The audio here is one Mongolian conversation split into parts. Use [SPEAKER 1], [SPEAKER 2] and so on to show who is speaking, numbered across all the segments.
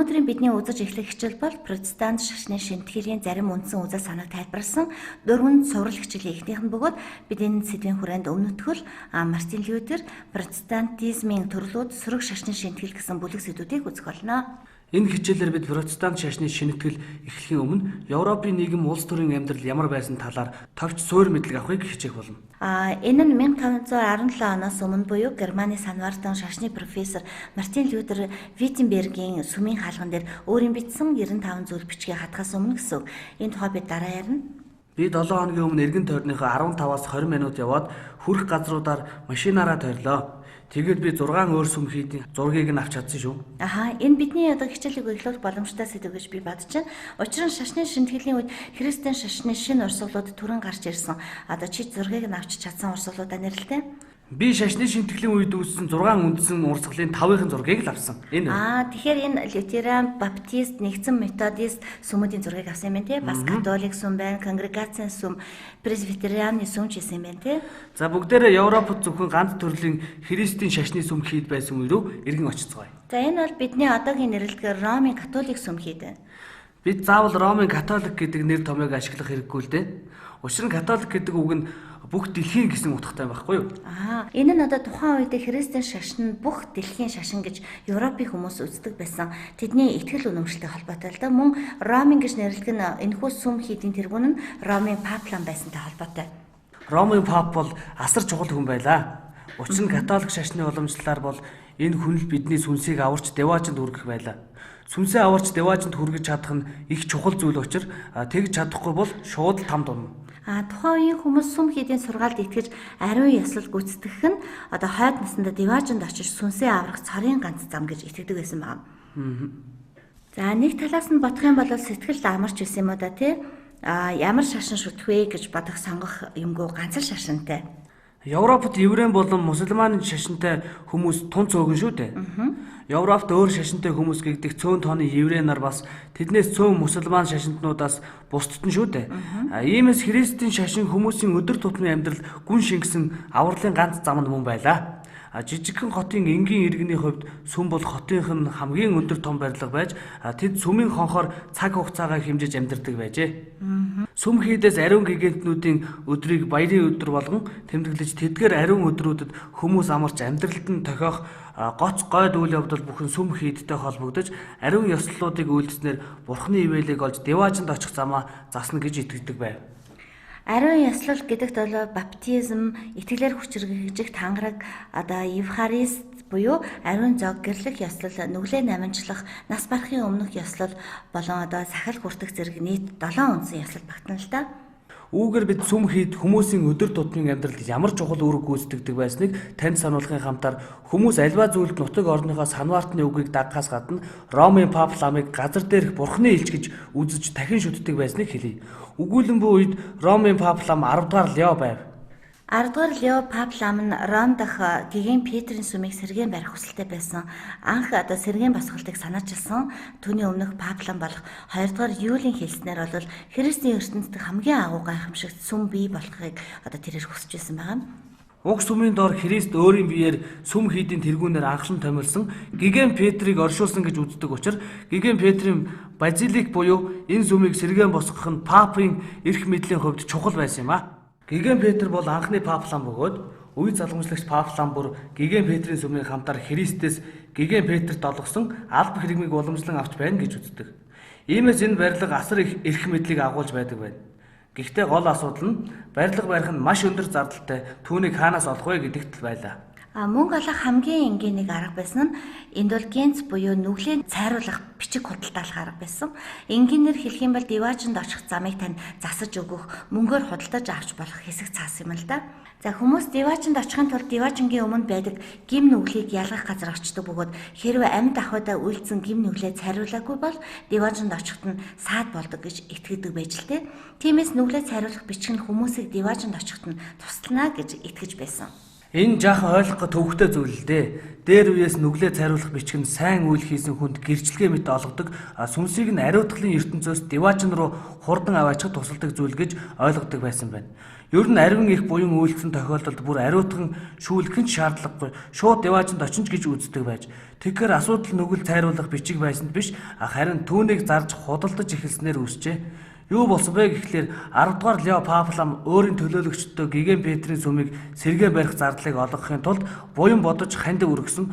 [SPEAKER 1] Өнөөдрийн бидний үзэж эхлэх хичээл бол протестант шашны шинтгэлийн зарим үндсэн үзэл санааг тайлбарласан дөрвөн цуврал хичээлийн эхнийх нь бөгөөд бид энэ сэдвийн хүрээнд өмнөтгөл Мартин Лютер, протестантизмын төрлүүд, сөрөг шашны шинтгэл гэсэн бүлэг сэдвүүдийг үзэх болно.
[SPEAKER 2] Энэ хичээлээр бид протестант шашны шинэтгэл эхлэхийн өмнө Европын нийгэм улс төрийн амьдрал ямар байсан талаар товч суур мэдлэг авахыг хичээх болно.
[SPEAKER 1] Энэ нь 1517 оноос өмнө буюу Германы санваартан шашны профессор Мартин Лютер Виттенбергийн сүмийн хаалган дээр өөрийн бичсэн 95 зүйл бичгээ хатахаас өмнө гэсэн үг. Энэ тухай бид дараа ярина.
[SPEAKER 2] Би 7 хоногийн өмнө эргэн тойрныхоо 15-аас 20 минут яваад хүрх газруудаар машинаараа тойрлоо. Тэгээд би 6 өөр сүм хийдийн зургийг нь авч чадсан шүү.
[SPEAKER 1] Аха, энэ бидний одоо хичээлийг эхлүүлэх боломжтой сэдэв гэж би бодож байна. Учир нь шашны шинтгэлийн үед христийн шашны шинэ урсгалууд түрэн гарч ирсэн. Одоо чи зургийг нь авч чадсан урсгалуудаа нэрлэлтэй.
[SPEAKER 2] Би шашны шинтгэлийн үед үүссэн 6 үндсэн урсгалын 5-ын зургийг л авсан. Энэ.
[SPEAKER 1] Тэгэхээр энэ лютеран, баптист, нэгдсэн методист сүмүүдийн зургийг авсан юм байна тий. Бас католик сүм байна, конгрегацийн сүм, пресвитерианы сүм ч гэсэн юм байна тий.
[SPEAKER 2] За бүгдээрээ Европод зөвхөн ганц төрлийн христийн шашны сүм хийд байсан үе рүү эргэн очицгоё.
[SPEAKER 1] За энэ бол бидний одоогийн нэрлэдгээр Ромын католик сүм хийд байна.
[SPEAKER 2] Бид заавал Ромын католик гэдэг нэр томьёог ашиглах хэрэггүй л дээ. Учир нь католик гэдэг үг нь бүх дэлхийн гэсэн утгатай байхгүй юу?
[SPEAKER 1] Энэ нь одоо тухайн үед христийн шашин нь бүх дэлхийн шашин гэж Европын хүмүүс үздэг байсан. Тэдний итгэл үнэмшилтэй холбоотой л да. Мөн Ромын гэж нэрлэдэг нь энэхүү сүм хийдийн тэргүүн нь Ромын паплан байсантай холбоотой.
[SPEAKER 2] Ромын пап бол асар чухал хүн байлаа. Учир нь католик шашны уламжлалаар бол энэ хүн л бидний сүнсийг аварч деваажинд хүргэх байлаа. Сүнсээ аварч деваажинд хүргэж чадах нь их чухал зүйл учир тэгж чадахгүй бол шууд л там дунна.
[SPEAKER 1] Тухайн үеийн хүмүүс сүм хийдийн сургаалд итгэж ариун ёслол гүйцэтгэх нь одоо хойд насандаа деваажинд очиж сүнсээ аврах цорын ганц зам гэж итгэдэг байсан байна. За нэг талаас нь бодох юм бол сэтгэл амарч байсан юм уу да тий? Ямар шашин шүтэх вэ гэж бодох сонгох юмгүй ганц л шашинтай.
[SPEAKER 2] Европод еврей болон мусульман шашинтай хүмүүс тун цөөхөн шүү дээ. Европт өөр шашинтай хүмүүс гэгдэх цөөн тооны еврей нар бас тэднээс цөөн мусульман шашинтнуудаас бусдад нь шүү дээ. Иймээс христийн шашин хүмүүсийн өдөр тутмын амьдрал гүн шингэсэн авралын ганц зам нь мөн байлаа. Жижигхэн хотын энгийн иргэний хувьд сүм бол хотынх нь хамгийн өндөр том барилга байж тэд сүмийн хонхоор цаг хугацаагаа хэмжиж амьдардаг байжээ. Сүм хийдээс ариун гигантнуудын өдрийг баярын өдөр болгон тэмдэглэж тэдгээр ариун өдрүүдэд хүмүүс амарч амьдралд нь тохиох гоц гойд үйл явдал бүхэн сүм хийдтэй холбогдож ариун ёслолуудыг үйлдэснээр бурхны ивэлийг олж деваажинд очих замаа засна гэж итгэдэг байв.
[SPEAKER 1] Ариун ёслол гэдэгт бол баптизм, итгэлээр хүчирхэгжих тангараг, одоо евхарист буюу ариун зог гэрлэх ёслол, нүглээ наманчлах, нас барахын өмнөх ёслол болон одоо сахил хүртэх зэрэг нийт 7 үндсэн ёслол багтана л да.
[SPEAKER 2] Үүгээр бид сүм хийд хүмүүсийн өдөр тутмын амьдралд ямар чухал үүрэг гүйцэтгэдэг байсныг танд сануулгын хамтаар хүмүүс альва зүйлд нутаг орныхоо санваартны үгийг дагахаас гадна Ромын пап ламыг газар дээрх бурхны элч гэж үзэж дахин шүтдэг байсныг хэлье. Өгүүлэн буй үед Ромын пап лам 10 дугаар Лео байв.
[SPEAKER 1] 10 дугаар Лео пап лам нь Ром дахь гэгээн Петрийн сүмийг сэргээн барих хүсэлтэй байсан. Анх одоо сэргээн босголтыг санаачилсан. Түүний өмнөх пап лам болох 2 дугаар Юлийн хэлснээр бол христийн ертөнцийн хамгийн агуу гайхамшигт сүм бий болохыг одоо тэрээр хүсэж байсан байгаа.
[SPEAKER 2] Уг сүмийн доор Христ өөрийн биеэр сүм хийдийн тэргүүнээр анхлан томилсон гэгээн Петрийг оршуулсан гэж үздэг учраас гэгээн Петрийн базилик буюу энэ сүмийг сэргээн босгох нь папын эрх мэдлийн хувьд чухал байсан юм а. Гэгээн Петр бол анхны пап лам бөгөөд үе залгамжлагч пап лам бүр гэгээн Петрийн сүмийн хамтаар Христээс гэгээн Петрт олгосон алба хэрмийг уламжлан авч байна гэж үздэг. Иймээс энэ барилга асар их эрх мэдлийг агуулж байдаг байна. Гэхдээ гол асуудал нь барилга барих нь маш өндөр зардалтай, түүнийг хаанаас олох вэ гэдэгт л байлаа.
[SPEAKER 1] Мөнгө олох хамгийн энгийн нэг арга байсан нь индулгенц буюу нүглийн цайруулах бичиг худалдаалах арга байсан. Энгийнээр хэлэх юм бол деваажинд очих замыг тань засаж өгөх, мөнгөөр худалдаж авч болох хэсэг цаас юм л да. За хүмүүс деваажинд очихын тулд деваажингийн өмнө байдаг гим нүглийг ялгах газар очдог бөгөөд хэрвээ амьд ахуйдаа үйлдсэн гим нүглээ цайруулаагүй бол деваажинд очиход нь саад болдог гэж итгэдэг байж л дээ. Тиймээс нүглээ цайруулах бичиг нь хүмүүсийг деваажинд очиход нь туслана гэж итгэж байсан.
[SPEAKER 2] Энэ жаахан ойлгох төвөгтэй зүйл л дээ. Дээр үеэс нүглээ цайруулах бичиг нь сайн үйл хийсэн хүнд гэрчлэгээ мэт олгодог, сүнсийг нь ариутгалын ертөнцөөс диваачин руу хурдан аваачих тусалдаг зүйл гэж ойлгодог байсан байна. Ер нь ариун их буян үйлдсэн тохиолдолд бүр ариутган шүүлэх нь шаардлагагүй. Шууд диваажинд очиж гэж үздэг байж. Тэгэхээр асуудал нүгэл цайруулах бичиг байсанд биш, харин түүнийг зарж худалдаж эхэлснээр үүсжээ. Юу болсон бэ гэхлээр 10 дугаар Лео Паплам өөрийн төлөөлөгчдөө Гиген Петрийн сүмийг сэргээ барих зардлыг олгохын тулд буян бодож хандив өргөсөн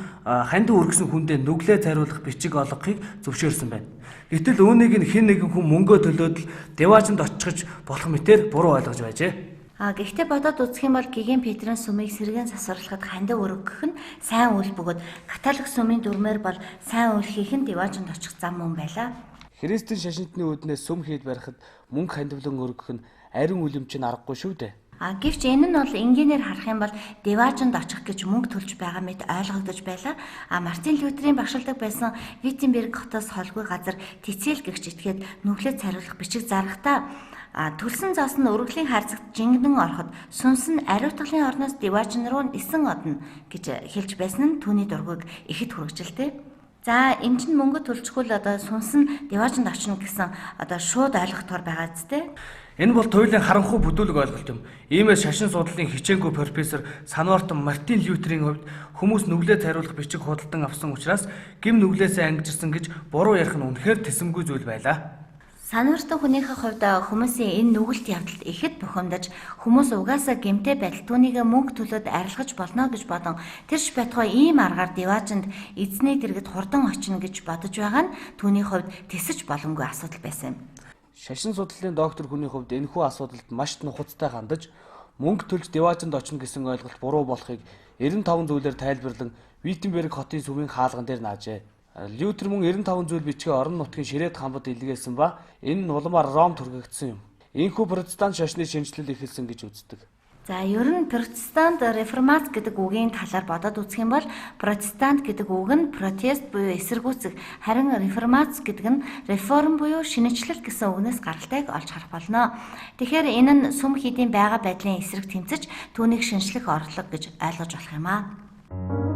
[SPEAKER 2] хүндээ нүглээ цайруулах бичиг олгохыг зөвшөөрсөн байна. Гэтэл үүнийг нь хэн нэгэн хүн мөнгөө төлөөд л диваажинд очихож болох мэтээр буруу ойлгож байжээ.
[SPEAKER 1] Гэхдээ бодоод үзэх юм бол Гиген Петрийн сүмийг сэргээн засварлахад хандив өргөх нь сайн үйл бөгөөд католик сүмийн дүрмээр бол сайн үйл хийх нь диваажинд очих зам мөн байлаа.
[SPEAKER 2] Христийн шашинтны үүднээс сүм хийд барихад мөнгө хандивлан өргөх нь ариун үлэмж нь аргагүй шүү дээ.
[SPEAKER 1] Гэвч энэ нь бол энгийнээр харах юм бол диваажинд очих гэж мөнгө төлж байгаа мэт ойлгогдож байлаа. Мартин Лютерийн багшилдаг байсан Виттенберг хотоос холгүй газар Тицел гэгч итгээд нүглээ цайруулах бичиг заргахдаа төлсөн зоос нь өргөлийн харцагт жингэнэн ороход сүнс нь ариутгалын орноос диваажин руу нисэн одно гэж хэлж байсан нь түүний дургүйг ихэд хүргэжэлтэй. За энэ чинь мөнгө төлчихвөл одоо сүнс нь диваажинд очно гэсэн одоо шууд ойлгохтоор байгаа зү.
[SPEAKER 2] Энэ бол туйлын харанхуй бүдүүлэг ойлголт юм. Иймээс шашин судлалын хичээнгүй профессор Санвартан Мартин Лютерийн хувьд хүмүүс нүглээ цайруулах бичиг худалдан авсан учраас гим нүглээсээ ангижирсан гэж буруу ярих нь үнэхээр тэсэмгүй зүйл байлаа.
[SPEAKER 1] Санвартан хүнийхээ хувьд хүмүүсийн энэ нүгэлт явдалд ихэд бухимдаж хүмүүс угаасаа гэмтэй байдал түүнийгээ мөнгө төлөөд арилгаж болно гэж бодон тэрч байтугай ийм аргаар диваажинд эзний дэргэд хурдан очино гэж бодож байгаа нь түүний хувьд тэсэж боломгүй асуудал байсан юм.
[SPEAKER 2] Шашин судлалын доктор хүний хувьд энэхүү асуудалд маш нухацтай хандаж мөнгө төлж диваажинд очино гэсэн ойлголт буруу болохыг 95 зүйлээр тайлбарлан Виттенберг хотын сүмийн хаалган дээр наажээ. Лютер мөн 95 зүйл бичгээ орон нутгийн ширээт хамбад илгээсэн ба энэ нь улмаар Ромд хүргэгдсэн юм. Энэхүү протестант шашны шинэчлэл эхэлсэн гэж үздэг.
[SPEAKER 1] За ер нь протестант реформац гэдэг үгийн талаар бодоод үзэх юм бол протестант гэдэг үг нь протест буюу эсэргүүцэх, харин реформац гэдэг нь реформ буюу шинэчлэл гэсэн үгнээс гаралтайг олж харах болно. Тэгэхээр энэ нь сүм хийдийн байгаа байдлын эсрэг тэмцэж түүнийг шинэчлэх орлого гэж ойлгож болох юм аа.